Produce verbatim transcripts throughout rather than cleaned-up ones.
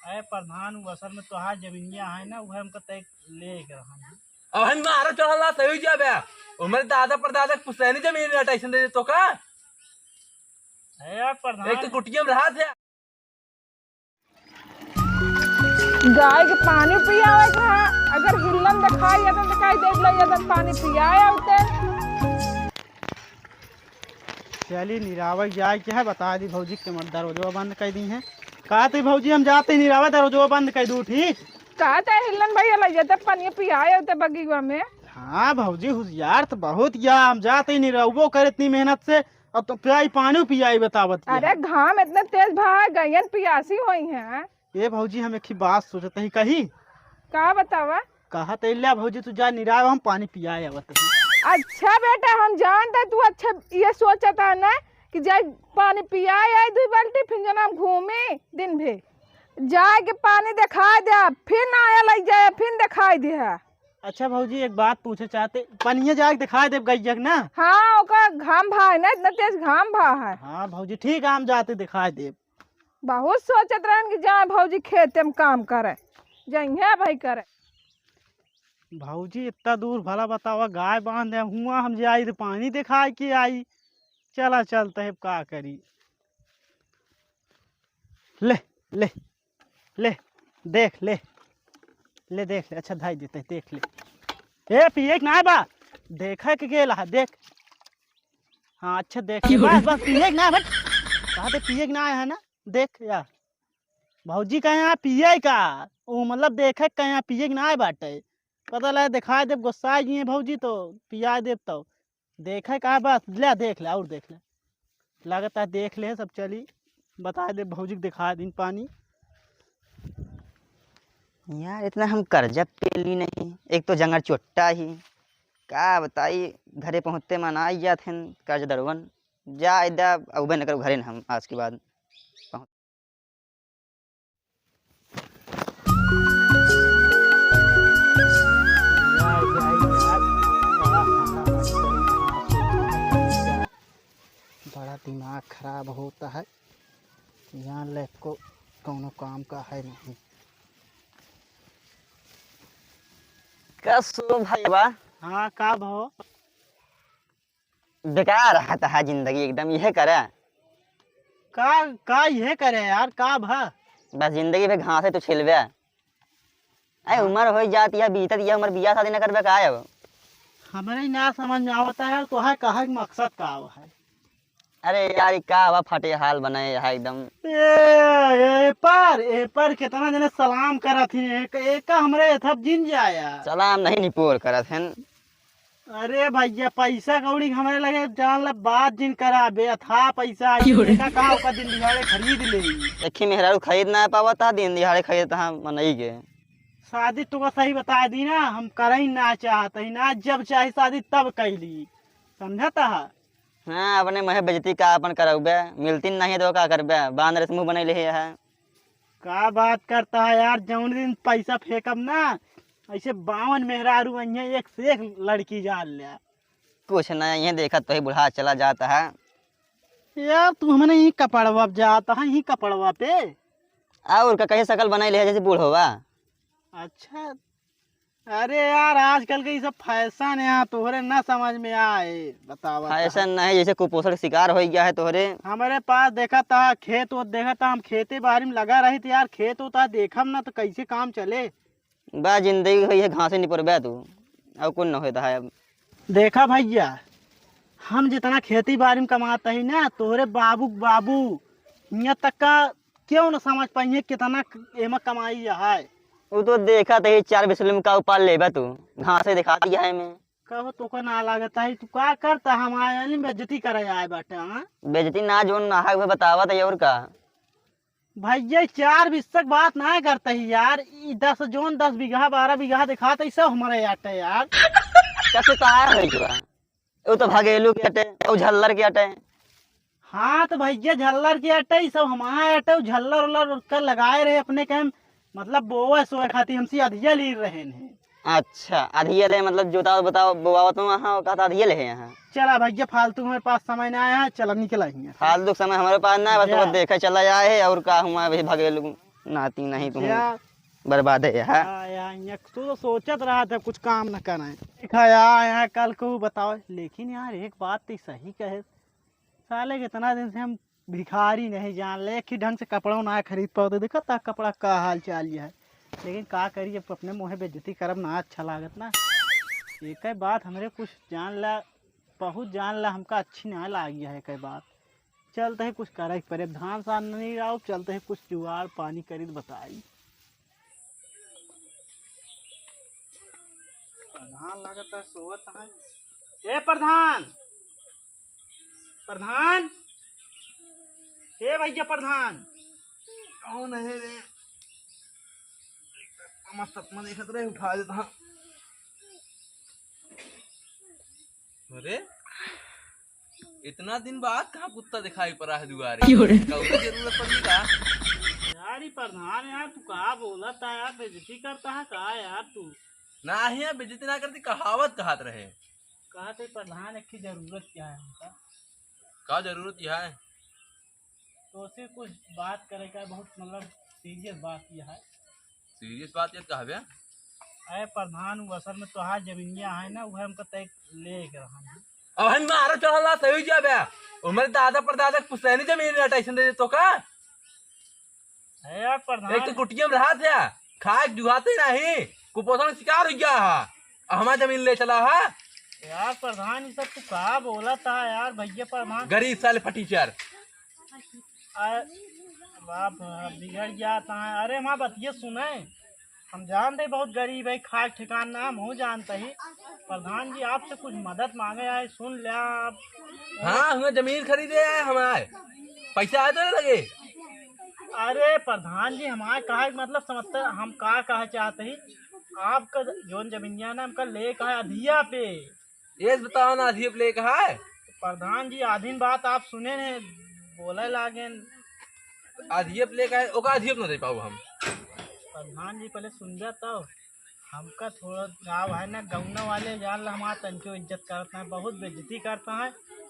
अरे प्रधान, वो असल में तोहार जमीनिया है ना, वो हमको तय ले के रहा है। अब हम मारा चढ़ल ना सही जाबे। उमर दादा परदादा के पुश्तैनी जमीन है, टेंशन दे दे तो का? अरे यार प्रधान। एक तो कुटिया में रहा थे। गाय के पानी पियावे के है, अगर हिल्लन देखाई जाता तो कही दे ले जाता पानी पियाए आवते। चली निरावे जाए के है, बता दी भौजी के मत दरवाजवा बंद कर दी है। का ती भौजी, हम जाते ही निरावे, दरवाजवा बंद कर दू ठीक। का ते हिल्लन भैया ले जाते पानी पियाए आवते बगीवा में। हाँ भौजी, होशियार तो बहुत या, हम जाते ही निरावो करे इतनी मेहनत से, अब तो पियाई पानी पियाई बतावत या। अरे घाम इतना तेज भा गयन पियासी होई है। ए भौजी, हम एक ही बात सोचत ही कही। का बतावा? कहा त इल्या भौजी, तू जा निराव, हम पानी पियाए आवत ही। अच्छा बेटा, हम जानते तू अच्छा ये सोचत है ना कि जाए पानी पियाए आई दुई बाल्टी, फिर जना हम घूमी दिन भे। जाए के पानी दिखाई दे, फिर ना आया लग जाए, फिर दिखाई दे। अच्छा भौजी, एक बात पूछे चाहते, पनिया जाके दिखाई देब गैया के ना? हाँ, ओका घाम भा है ना, इतना तेज घाम भा है। हाँ भौजी, ठीक है, हम जाते दिखाई देब। बहुत सोचत रहन कि जाए भौजी खेते में काम करे, जइहे भाई करे। भौजी इतना दूर भला बतावा, गाय बांध है हुआ, हम जाई तो पानी दिखाई के आई। चला चलते हैं, अब का करी। ले, ले, ले, देख ले, ले देख ले, अच्छा धाई देते हैं, देख ले। ए पिए के ना बा, देखा के गेला है, देख। हाँ अच्छा देख ले, बस बस पिए के ना बट, कहा थे पिए के ना है ना, देख यार। भौजी कहे यहाँ पिए का, वो मतलब देखे कहे यहाँ पिए के ना बाटे। पता लगे दिखाई देब, गुस्सा जिए भौजी तो पिया देब तो। देखे का बस, ले देख ले, और देख ले। लागत है देख ले सब, चली बताए दे भौजी के, दिखाए दिन पानी। यार इतना हम कर्जा पे ली नहीं, एक तो जंगर चोट्टा ही, का बताई, घरे पहुँचते मन आई जात हैं कर्ज दरुअन। जा इदा अउबे न करू घरे न हम आज के बाद। बड़ा दिमाग खराब होता है, यहाँ ले को कौनो काम का है नहीं। का सो भाई बा? हाँ, का भो? बेकार रहता है जिंदगी एकदम, यह करे। का, का यह करे यार, का भा? बस जिंदगी भर घासे तो छिलबे। अरे हाँ। उम्र हो जाती है, बीतत यह उम्र, बियाह शादी न करबे का अब? हमरे ही ना समझ में आवता है, तो है कहे के मकसद का है? अरे यार, ई का बा, फटे हाल बनाए है एकदम। ए, ए पर, ए पर कितना जने सलाम करत ही, एक, एक हमरे एथब जिन जाया। सलाम नहीं निपोर करत हैं। अरे भैया, पैसा कौड़ी के हमरे लगे जान ला बात जिन करा, बेथा पैसा आई, क्यों रे? देखा कहाँ ओकर दिन दिहाड़े खरीद ले। एक ही मेहरारू खरीद ना पावत है, दिन दिहाड़े खरीदत है मनई के। शादी तो का सही बता दी ना, हम करई ना चाहत ही ना, जब चाहे शादी तब कैली, समझत है? हाँ, अपने मुँहे बेइज्जती का अपन करउबे, मिलती नहीं तो का करबे, बांदर से मुँह बनैले है। का बात करता है यार, जौन दिन पैसा फेंकब ना, ऐसे बावन मेहरारू अइहें, एक से एक लड़की जान ले। कुछ ना, यहीं देखत तो ही बुढ़ा चला जाता है। यार तू हमने यहीं कपड़वा पे जाता है, यहीं कपड़वा पे। और का कहीं शकल बनाई ले है जैसे बूढ़ोवा। अच्छा, अरे यार, आजकल के ये सब फैशन है, तोहरे ना समझ में आए, बतावा। फैशन नहीं, जैसे कुपोषण का शिकार हो गया है तोहरे। हमारे पास देखा था, खेत वो देखा था, हम खेती बाड़ी में लगा रही थी यार, खेत होता देखम ना तो कैसे काम चले। बा जिंदगी हुई है, घासे निपरबे तू, और कुछ न होता है अब। देखा भैया, हम जितना खेती बाड़ी में कमाता ही ना, तोहरे बाबू के बाबू, यहाँ तक का क्यों न समझ पाइए कितना क-, एमा कमाई है। वो तो देखा थे, चार बिस्कुट में का उपाल लेबा तू, घासे दिखा दिया है मैं। कहो तो का ना लागत है, तू का करता, हम आए नहीं बेइज्जती करे आए बाटे, हाँ? बेइज्जती ना, जोन ना है, वह बतावा था, और का? भैया, चार बिस्सा के बात ना करता ही यार, ई दस जोन दस बीघा, बारह बीघा दिखाता ही, सब हमारे आटे यार। कैसे तार है जुआ? वो तो भगेलू के अटे, वो झल्लर के अटे। हाँ, तो भैया, झल्लर के अटे, ई सब हमारे अटे, वो झल्लर उल्लर उनका लगाए रहे अपने के, मतलब, बोवे सोए खातिर हमसे अधिया ली रहे हैं। अच्छा, अधिया ले, मतलब, जोतावत बताओ, बोआवत में वहाँ, कहता अधिया ले है यहाँ। चला भैया, फालतू हमारे पास समय ना आया है, चला निकला ही है। फालतू समय हमारे पास ना है, बस जा। तो देखा चला जाए है, और का हुआ भाई भगेलू। नाती नहीं तू। या। बर्बाद है यार। हाँ यार, यहाँ तू तो सोचत रहा था कुछ काम न करे। देखा यार, यहाँ कल को बताओ, लेकिन यार एक बात तो सही कहे, साले कितना दिन से हम भिखारी नहीं जान ले, एक ही ढंग से कपड़ा ना खरीद पावत। देखा ता कपड़ा का हाल चाल ये है, लेकिन का करी, अब अपने मुँहे बेइज्जती करब ना अच्छा लागत ना। एक बात हमरे कुछ जान ला, बहुत जान ला, हमका अच्छी ना लागी है एक बात। चलते ही कुछ करे के पड़े, धान सान नहीं रहो, चलते ही कुछ जुगाड़ पानी करी तो बताई। प्रधान लागत है सोवत है। ए प्रधान, प्रधान, ए भैया प्रधान। कौन है रे? हमार सपना देखत रहे, उठा देता। अरे, इतना दिन बाद कहाँ कुत्ता दिखाई पड़ा है दुआरे? क्यों रे? कौनो जरूरत पड़ी का? यार, ये प्रधान यार, तू का बोलत है यार, बेइज्जती करता है का यार तू? ना ही यार, बेइज्जती ना करती, कहावत कहत रहे। कहत है प्रधान, एक की जरूरत क्या है हमका? का जरूरत क्या है? तो से कुछ बात करे का, बहुत मतलब सीरियस बात यह है। सीरियस बात ये कहबे? अरे प्रधान, वो असल में तोहार जमीनिया है ना, वह हमको तय ले के रहा है। अब हम मारो चढ़ला सही जाबे। उमर दादा परदादा के पुश्तैनी जमीन है, टेंशन दे दे तो का? अरे यार प्रधान। एक तो कुटिया में रहा था, खाए जुहाते नहीं, कुपोषण शिकार हो गया है। अब हमार जमीन ले चला है। यार प्रधान, ये सब तू का बोला था यार, भैया प्रधान? गरीब साले फटीचर। अरे बाप रे, बिगड़ जाता है। अरे हमार बतिया सुने, हम जानते बहुत गरीब है, खाए ठिकान ना, हम हूँ जानते ही। प्रधान जी आपसे कुछ मदद मांगे आए, सुन ले आप। हाँ, हमें जमीन खरीदे आए हमारे, पैसा आए तो ना लगे। अरे प्रधान जी, हमारे कहा मतलब समझते, हम का कहा चाहते ही, आपका जोन जमीनिया ना हमका ले कहा अधिया पे। ये बताओ ना, अधिया पे ले कहा है? प्रधान जी, आधीन बात आप सुने ने, बोले लागे। अधिया पे ले कहा है, ओका अधिया पे ना दे पाऊ हम। प्रधान जी, पहले सुन जा तो। हमका थोड़ा गाँव है ना, गौना वाले जान ला, हमार तनिको इज्जत करता है, बहुत बेइज्जती करता है।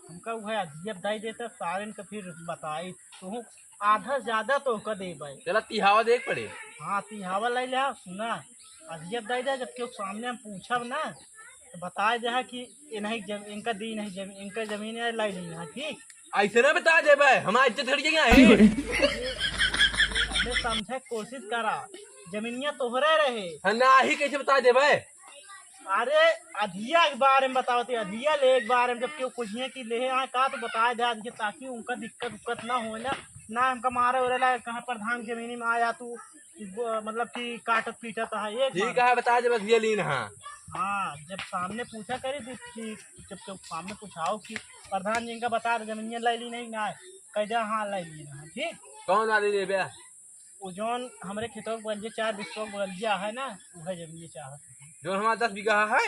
हमका वह अधिया पे दे देता, सारे इनका फिर बताई। तू आधा से ज्यादा तो ओका देबे। चला तिहावा देख पड़े। हाँ, तिहावा ले ले, सुना, अधिया दे दे, जब केहू सामने हम पूछब ना, तो बताए दे कि ये नहीं जम-, इनका दी नहीं जम-, इनका जमीन है, ले ली है, ठीक? ऐसे ना बता देबे, हमार इज्जत हट जाएगी, नहीं? अरे समझे कोशिश करा, जमीनिया तोहरे रहे। हाँ, ना ही कैसे बता देबे? अरे अधिया के बारे में बतावत है, अधिया ले के बारे में जब केहू पूछिए कि ले आए का तो बताए दे अधिया, ताकि उनका दिक्कत उक्कत ना हो ना, ना हमका मारे उरे ला कहाँ प्रधान जमीनी में आया तू वो, मतलब कि काटत पीटत है एक ठीक बार। है, बता दे बस ये लीन हाँ। हाँ, जब सामने पूछा करी तो कि जब केहू सामने पूछाओ कि प्रधान जी इनका बता दे जमीनिया ले ली नहीं ना, कह दे हाँ ले ली ना, ठीक। कौन वाली लेबे? वो जौन हमरे खेतवा के बगलिया, चार बिस्वा के बगलिया है ना, उहे जमीन चाहत है। जौन हमारा दस बीघा है?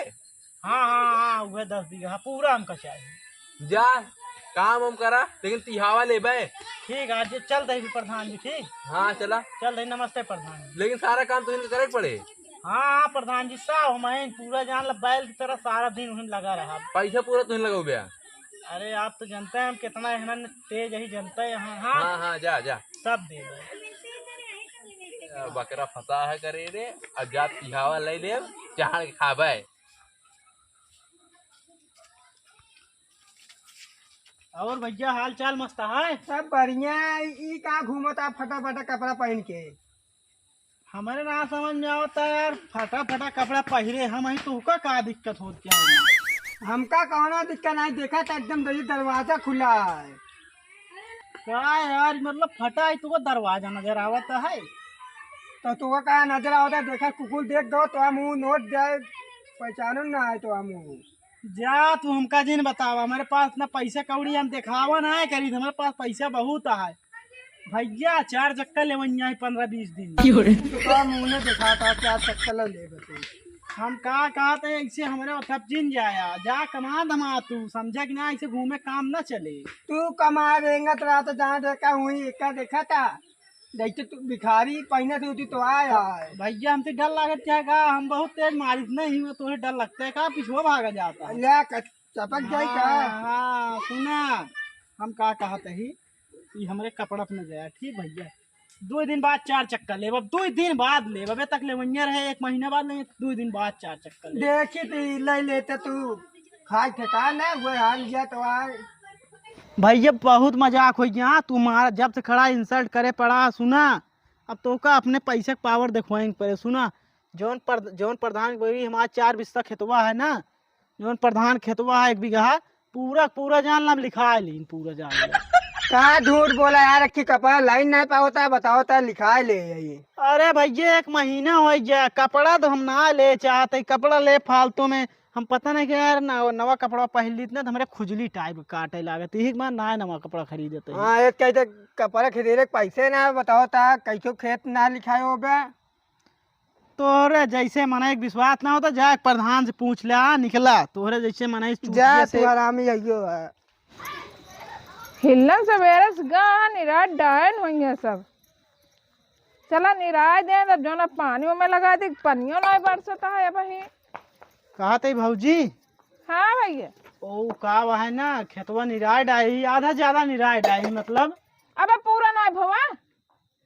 हाँ, हाँ, हाँ, उहे दस बीघा पूरा हमका चाहिए। जा, काम हम करा, लेकिन तिहावा लेबे। ठीक है, आज चल दही प्रधान जी, ठीक? हाँ, चला। चल दही, नमस्ते प्रधान जी। लेकिन सारा काम तुहिन के करे के पड़े। हाँ, हाँ, प्रधान जी, सब हम हैं, पूरा जान ला, बैल की तरह सारा दिन उहिन लगा रहा। पैसा पूरा तुहिन लगाओ बे। अरे, आप तो जानते हैं हम कितना एहन तेज ही जनता है यहाँ, हाँ? हाँ, हाँ, जा, जा। सब दे दे। बकरा फंसा है करे रे, अब जा तिहावा ले ले, चाड़ के खाबे। और भैया, हाल चाल मस्त है? सब बढ़िया। ई का घूमता फटा फटा कपड़ा पहन के? हमरे ना समझ में आवता यार, फटा फटा कपड़ा पहिरे हम ही, तोहका का दिक्कत होत क्या है? हमका कौनो दिक्कत नहीं, देखा तो एकदम दरी दरवाजा खुला है। का यार, मतलब फटा है, तुमको दरवाजा नजर आवत है? तो तुमको का नजर आवत है? देखा कुकुर देख दो तो हम मुंह नोट जाए, पहचानो ना है तो हम मुंह। जा, तू हमका जिन बतावा, हमारे पास ना पैसा कौड़ी हम देखावा ना है करी, हमारे पास पैसा बहुत है भैया, चार चक्कर लेवनिया है पन्द्रह बीस दिन। क्यों रे? तो मुंह ने दिखाता, चार चक्कर ले ले बते। हम का कहते हैं, ऐसे हमारे सब जिन जाया, जा कमा धमा तू, समझा कि ना, ऐसे घूमे काम ना चले। तू कमा रेंगत रहा तो जहाँ देखा हुई, एका देखा था। जैसे तू भिखारी पहने से होती तो आया है। भैया, हमसे डर लागत क्या का? हम बहुत तेज मारित नहीं हुए, तोहे डर लगता है का? पिछुआ भागा जाता है। ले, क-, चपक जाई का? हाँ, हाँ, सुना, हम का कहत ही, ई हमरे कपड़ा पे न जाया, ठीक भैया? दो दिन बाद चार चक्कर लेब, अब दो दिन बाद लेब, अबे तक ले वनिया रहे, एक महीना बाद लेंगे, दो दिन बाद चार चक्कर लेब। देखी तो ले लेते तू, खाए ठेकान है, वो हाल गया तो आए। भैया बहुत मजाक हो गया, तुम्हारा जब से खड़ा इंसल्ट करे पड़ा। सुना, अब तो का अपने पैसे के पावर देखवाएंगे पड़े। सुना, जौन पर, जौन प्रधान के बोली हमारा चार बिस्सा खेतवा है ना, जौन प्रधान खेतवा है एक बीघा, पूरा, पूरा जान ला हम लिखा लीन, पूरा जान ला। का झूठ बोला यार, अक्खी कपड़ा लाइन नहीं पावता है, बताओ ता लिखा ले यही। अरे भैया, एक महीना हो गया, कपड़ा तो हम ना ले चाहते, कपड़ा ले फालतू में। हम पता नहीं क्या यार, नवा, नवा कपड़ा पहन लीत ना तो हमारे खुजली टाइप काटे लागत, यही के बाद ना नवा कपड़ा खरीदते हैं। हाँ, एक कहते कपड़ा खरीदे के पैसे ना, बताओ ता कैसो खेत ना लिखाए हो बे। तोहरे जैसे मनई के विश्वास ना होता, जा प्रधान से पूछ ले, आ, निकला। तोहरे जैसे मनई चूतिया जा, से तू हरामी अइयो है। हिल्लन सबेरे से गा निराय डायन होइहैं सब। चला निराय दे, तब जौन अब पानी ओमे लगा दे, पनियो नाहीं बरसत है अबहीं। कहा तई भौजी? हाँ भैया। ओ का वह है ना, खेतवा निराय डाई, आधा ज्यादा निराय डाई, मतलब। अबे पूरा नाहीं भवा।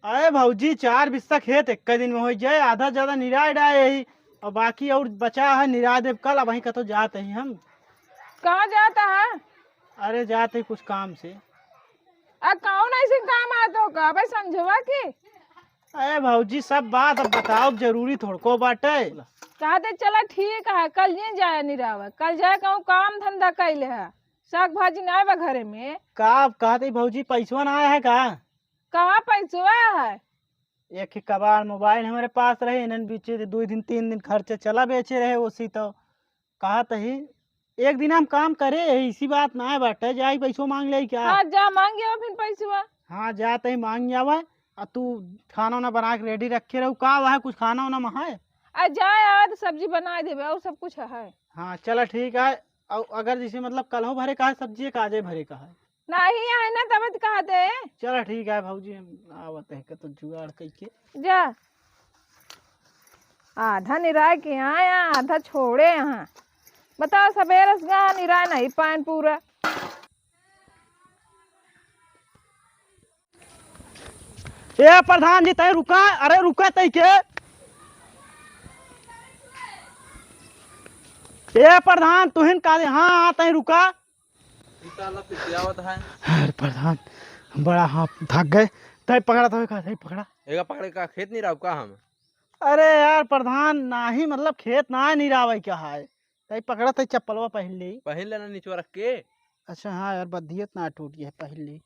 अरे भौजी, चार बिस्सा खेत एक दिन में हो जाए, आधा ज्यादा निराय डाए यही, और बाकी और बचा है निराय देब कल। अबहीं कतो जात ही हम। कहाँ जाता है? अरे जात ही कुछ काम से। आ कौन ऐसे काम आतो का भाई संझवा की? अरे भौजी, सब बात अब बताओ, जरूरी थोड़को बाटे। कहते चला ठीक है, कल ही जाए निरावा, कल जाए कहूँ काम धंधा कैले है, साग भाजी ना बा घरे में। का कहते भौजी, पैसवा ना आया है का? कहाँ पैसवा है? एक ही कबाड़ मोबाइल हमरे पास रहे, इन्हन बीचे दे दो दिन, तीन दिन खर्चा चला बेचे रहे, ओसी तो कहत ही एक दिन हम काम करे, इसी बात ना है बाटे, जाई पैसो मांग ले क्या? हाँ, जा मांग आवा फिर पैसवा। हाँ, जा तही मांग आवा, आ तू खाना वाना बना के रेडी रखे रहू। का वह कुछ खाना वाना में है? आ जाए आवा तो सब्जी बना देबे, और सब कुछ है। हाँ, चला ठीक है। और अगर जैसे मतलब कल हो भरे का है सब्जी, का आज भरे का है? नाही आए ना, तब तो कहते। चला ठीक है भौजी, हम आवत है, कतो जुगाड़ कइके। जा। आधा निराय के आया, आधा छोड़े यहाँ। बताओ, सबेरे से गा निराय नहीं पाएन पूरा। ए प्रधान जी, तय रुका, अरे रुका तय के। ए प्रधान, तुहिन काले, हाँ, हाँ, तय रुका। ई साला पिछियावत है। अरे प्रधान, बड़ा हाँ थक गए। तय पकड़ा, तय का, तय पकड़ा। एका पकड़े का खेत नहीं रहा का हम? अरे यार प्रधान, नाही मतलब खेत ना निरावे का है। तय पकड़ा, तय चप्पलवा पहन ले। पहन लेना निचवा रख के। अच्छा हाँ यार, बद्धियत ना टूट गया है, पहन ले।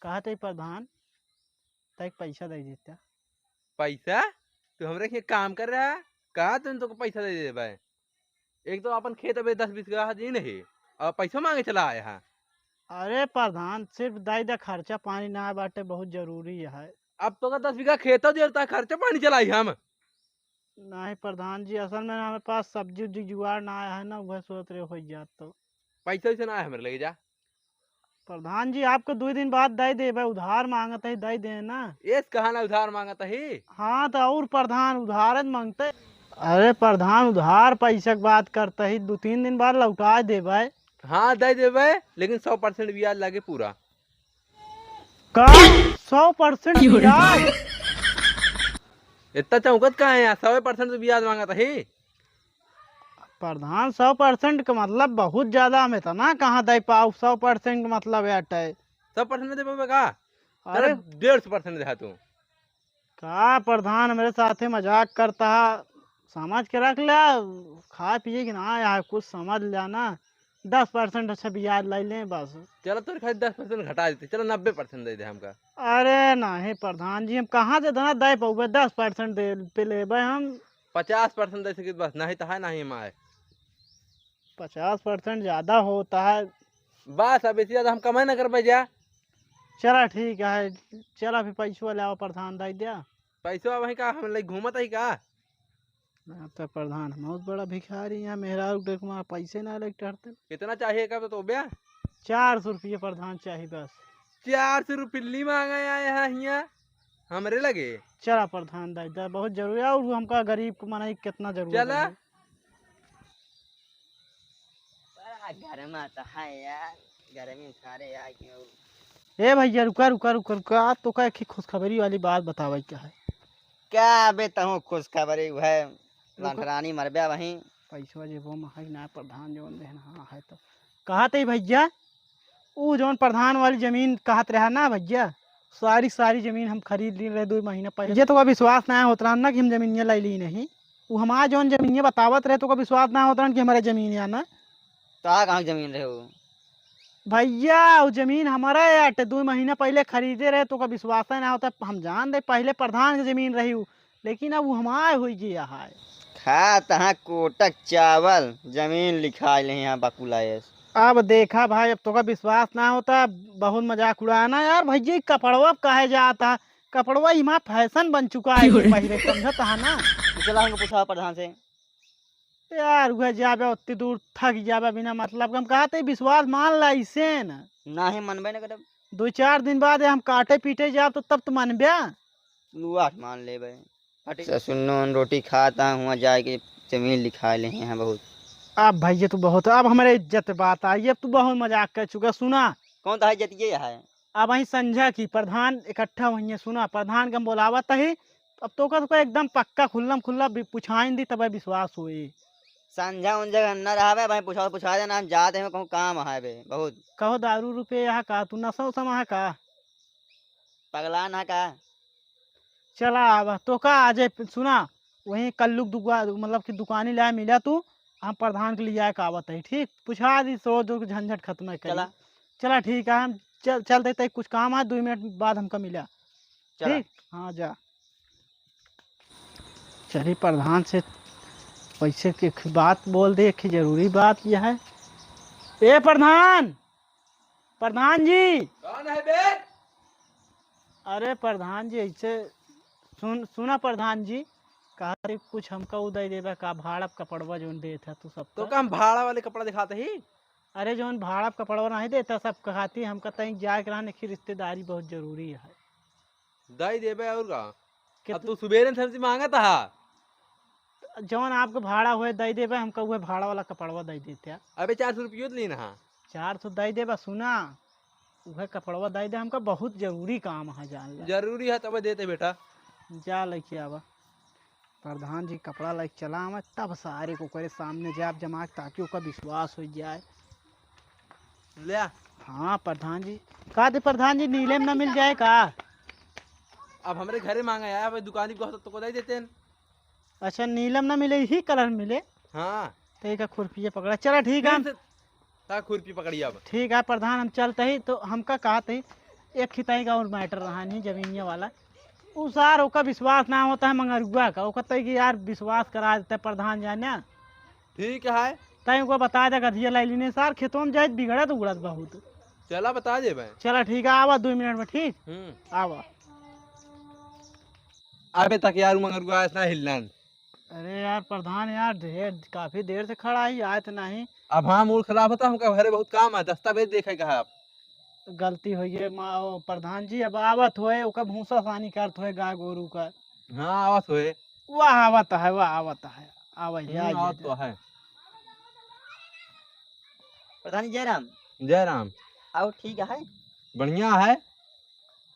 कहा तय प्रधान, तय पैसा दे देता। पैसा? तू हमरे के काम कर रहा? कहा तुम तो पैसा दे देबे? एक तो अपन खेत अबे दस बीस बीघा जमीन है, और पैसा मांगे चला आया है। अरे प्रधान, सिर्फ दाई दा खर्चा पानी ना बाटे, बहुत जरूरी है। अब तो का दस बीघा खेतो देरता, खर्चा पानी चलाई हम। नहीं प्रधान जी, असल में हमारे पास सब्जी उब्जी जुगाड़ ना आया है ना, वह सोच रहे हो जात तो। पैसा वैसा ना है हमरे लगे जा। प्रधान जी, आपको दो दिन बाद दे देबे, उधार मांगत है, दे दे ना। एस कहा ना उधार मांगत ही? हाँ, तो और प्रधान उधार मांगते। अरे प्रधान, उधार पैसा के बात करते ही, दो तीन दिन बाद लौटा देबे। हाँ, दे देबे, लेकिन सौ परसेंट ब्याज लगे पूरा। का? सौ परसेंट ब्याज? इतना चौंकत का है यार, सौ परसेंट तो ब्याज मांगत ही। प्रधान, सौ परसेंट का मतलब बहुत ज्यादा, हम इतना कहाँ दे पाऊ? सौ परसेंट का मतलब यार तय। सौ परसेंट दे पावे का? अरे चलो, डेढ़ सौ परसेंट दे तू। का प्रधान, मेरे साथे मजाक करता है? समझ के रख ले, खाए पिए की ना यार, कुछ समझ ले ना। दस परसेंट अच्छा ब्याज ले लें बस। चलो, तोर खाली दस परसेंट घटा देते, चलो, नब्बे परसेंट दे दे हमका। अरे नहीं प्रधान जी, हम कहाँ से इतना दे पाऊबे? दस परसेंट दे पे लेबे हम। पचास परसेंट दे सकित बस, नहीं तो है, नहीं हम आए। पचास परसेंट ज्यादा होता है। बस, अब इससे ज्यादा हम कमाई ना कर पाए जा। चला ठीक है, चला फिर पैसवा ले आओ प्रधान, दे दिया। पैसवा वहीं का, हम ले घूमत ही का? ना तो प्रधान, हम बहुत बड़ा भिखारी, यहाँ मेहरारू के तुम्हारा पैसे ना लेके टहरते। कितना चाहिए का तो, तो ब्या? चार सौ रुपये प्रधान चाहिए बस। चार सौ रुपये ली मांगा आए हैं हियाँ हमरे लगे। चला प्रधान, दे दे, बहुत जरूरी है, और हमका गरीब को मनई कितना जरूरत चला। है। बड़ा गर्म आता है यार, गर्मी सारे आ गए। ए भइया, रुका, रुका, रुका, रुका, तोका एक खुशखबरी वाली बात बतावइ का है। का बे, तहूँ खुशखबरी है, रुका। लंठरानी मरबे वहीं। पैसवा जेबो में है ना, प्रधान जौन देहन, हाँ, है तो। कहत ही भइया, ऊ जौन प्रधान वाली जमीन कहत रहा ना भइया, सारी, सारी जमीन हम खरीद ली रहे दुइ महीना पहिले। जे तोका विश्वास ना होत रहा ना कि हम जमीनिया लइ ली नहीं, ऊ हमार जौन जमीनिया बतावत रहे, तोका विश्वास ना होत रहा कि हमारे जमीन या ना। तो आ कहाँ जमीन रहे हो? भइया, ऊ जमीन हमारे अटे, दुइ महीना पहिले खरीदे रहे, तोका विश्वास ना होता। हम जान दे, पहिले प्रधान के जमीन रही ऊ, लेकिन अब ऊ हमार होइ गया है। खा तहाँ कोटक चावल, जमीन लिखाइ ले यहाँ बकुलायस। अब देखा भाई, अब तोका विश्वास ना होता, बहुत मजाक उड़ाना यार। भइया, ई कपड़वा काहे जाता? कपड़वा इमा फैशन बन चुका है, क्यों रे? पहिरे, समझत है ना? तो चला, हमको पूछा प्रधान से। यार, उहे जाबे, ओत्ती दूर थक जाबे बिना मतलब के। हम कहत ही विश्वास मान ला इसे न। नाही मनबे न करब। दुइ चार दिन बाद हम काटे पीटे जाब तो तब तो मनबे। लुआठ मान लेबे। हटे। ससुर नून रोटी खाता हुआ जाए के जमीन लिखाइ ले हैं बहुत। अब भइया तू बहुत, अब हमरे इज्जत बात आई, अब तू बहुत मजाक कर चुका। सुना। कौन तोहार इज्जत ये है? अब वहीं संझा की प्रधान इकट्ठा हुइहैं। सुना, प्रधान के हम बोलावत ही, अब तोका, तोका एकदम पक्का खुल्लम खुल्ला बि-, पुछाइन दी, तब विश्वास होई। संझा उंझा के न रहबे, भाई पुछा, पुछा देना, हम जात ही, कहूँ काम है बे, बहुत। कहो दारू रुपये यहाँ का, तू नशा उशा में है का? पगला ना का? चला अब तोका आजे सुना, वहीं कल्लू के दुका-, मतलब कि दुकानी लाए मिला तू, हम प्रधान के लिए आए का आवत ही, ठीक? पुछा दी, सो जो झंझट खत्म है करी। चला। चला ठीक है, हम चल, चल देते, कुछ काम है, दुइ मिनट बाद हमका मिला। चला। ठीक? हाँ, जा। चली प्रधान से पैसे के एक बात बोल दे, एक जरूरी बात यह है। ए प्रधान, प्रधान जी। कौन है बे? अरे प्रधान जी, ऐसे सुन, सुना प्रधान जी, कहा रे कुछ हमका उ दे देबे का, भाड़ा कपड़वा जोन देत है तू सबका। तो का हम भाड़ा वाले कपड़ा दिखाते ही? अरे जोन भाड़ा कपड़वा नहीं देता सब कहती, हमका तई जाए के रहन, एक रिश्तेदारी बहुत जरूरी है। दे देबे और का? अब तू सुबेरे से हमसे मांगत हा। जौन आपके भाड़ा हुए दे देबे, हमका उहे भाड़ा वाला कपड़वा दे देते। अबे चार सौ रुपयो तो लेना हा। चार सौ दे देबे, सुना, उहे कपड़वा दे दे, हमका बहुत जरूरी काम है, जान ले। जरूरी है तब देते बेटा। जा लेके आवा। प्रधान जी कपड़ा लेके चला आवे, तब सारे को करे सामने जाब जमा के, ताकि ओका विश्वास हो जाए। ले आ। हाँ प्रधान जी। का दे प्रधान जी, नीले में ना मिल जाए का? अब हमरे घरे मांगा है, अब दुकानी को तो को दे देते हैं। अच्छा, नीलम ना मिले, यही कलर मिले। हाँ। तो एक खुरपिया पकड़ा। चला ठीक है। फिर से का खुरपी पकड़ी अब? ठीक है प्रधान, हम चलते ही तो हमका कहते ही एक खिताई का और मैटर रहा नहीं जमीनिया वाला। उ सार ओका विश्वास ना होता है मंगरुआ का, ओका तय कि यार विश्वास करा देते प्रधान जाने। ठीक है। तय ओका बता दे गधिया लाई लीने सार, खेतों में जाए बिगड़त उगड़त बहुत। चला बता दे भाई। चला ठीक है, आवा दो मिनट में, ठीक? हम्म। आवा। अबे तक यार मंगरुआ ऐसा हिलना। अरे यार प्रधान यार, ढेर काफी देर से खड़ा ही, आए तो नहीं। अब हाँ, मूड खराब होता, हमका घरे बहुत काम है, दस्तावेज देखे का है आप। गलती हो गई मा-, ओ, प्रधान जी, अब आवत होए, ओकर भूसा सानी करत होए गाय गोरू का। हाँ, आवत होए। वाह, आवत है, वाह, आवत है। आवे, हम्म, आइए, आवत तो है। प्रधान जी, जय राम। जय राम। आओ, ठीक है। बढ़िया है।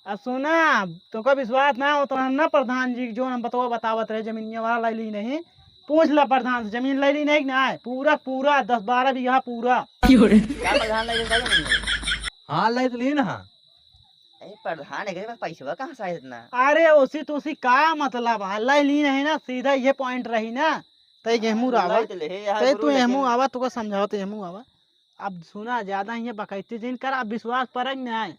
अब सुना, तोका विश्वास ना हो तो हम ना प्रधान जी, जो हम बतवा बतावत रहे, जमीनिया वाला ले ली नहीं। पूछ ला प्रधान से, जमीन ले ली नहीं कि ना? पूरा, पूरा दस बारह बीघा पूरा। क्यों रे? का प्रधान ले ली नहीं? हाँ, ले तो ली ना। ए, प्रधान, एकरे पास पैसवा कहाँ से आए इतना? अरे, ओसी तोसी का मतलब है? ले ली नहीं ना, सीधा ये पॉइंट रही ना। तै गेहूँ हाँ, रावा। ले तो ले, यार, तै गुरु, तू एहमू लेकिन आवा, तोका समझावत एहमू आवा। अब सुना, ज्यादा हियाँ बकैती जिन कर, अब विश्वास परक ना है।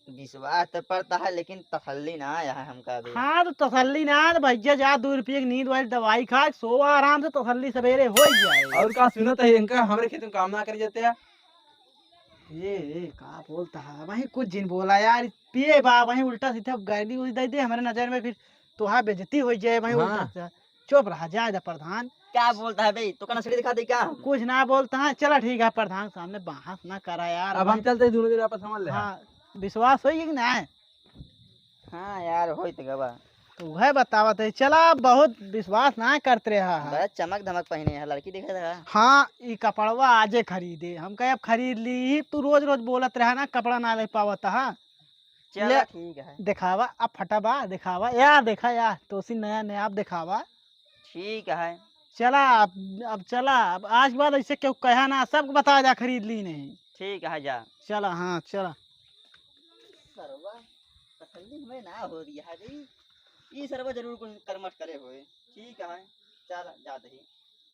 विश्वास तो पड़ता है, लेकिन तसल्ली ना आया है हमका अभी। हाँ, तो तसल्ली ना है, तो भैया जा, दो रुपये की नींद वाली दवाई खा, सो आराम से, तसल्ली सवेरे हो ही जाए। और का सुनत है, इनका हमरे खेत में काम ना कर जाते हैं। ए, ए, का बोलता है? वहीं कुछ जिन बोला यार, पिए बा, वहीं उल्टा सीधा गाली उली दे दे हमरे नजर में, फिर तोहार बेइज्जती हो जाए, वहीं हाँ। उल्टा सीधा। चुप रहा, जाए दे प्रधान। क्या बोलता है बे? तो का नसड़ी दिखा दे क्या? कुछ ना बोलता है, चला ठीक है प्रधान, सामने बहस ना करा यार, अब हम भाई। चलते हैं, दोनों जने आपस समझ ले। हाँ, विश्वास होई कि ना? हाँ यार, होई तो गवा। उहे बतावत है, चला, बहुत विश्वास ना करत रहा है। बड़ा चमक धमक पहिने है, लड़की देखे रहा। हाँ, ई कपड़वा आजे खरीदे, हम कहे अब खरीद ली, तू रोज रोज बोलत रहा ना, कपड़ा ना ले पावत हा। चला, ले, ठीक है। देखावा, अब फटा बा, देखावा, या देखा, या तोसी नया नया, अब देखावा। ठीक है। चला, अब, अब चला, अब आज के बाद ऐसे केहू कहा ना, सबको बता जा, खरीद ली नहीं। ठीक है, जा। चला, हाँ, चला। सरवा, तसल्ली हमें ना हो रही है गई। ई सरवा जरूर कुछ करमट करे होए। ठीक है, चल, जाते ही।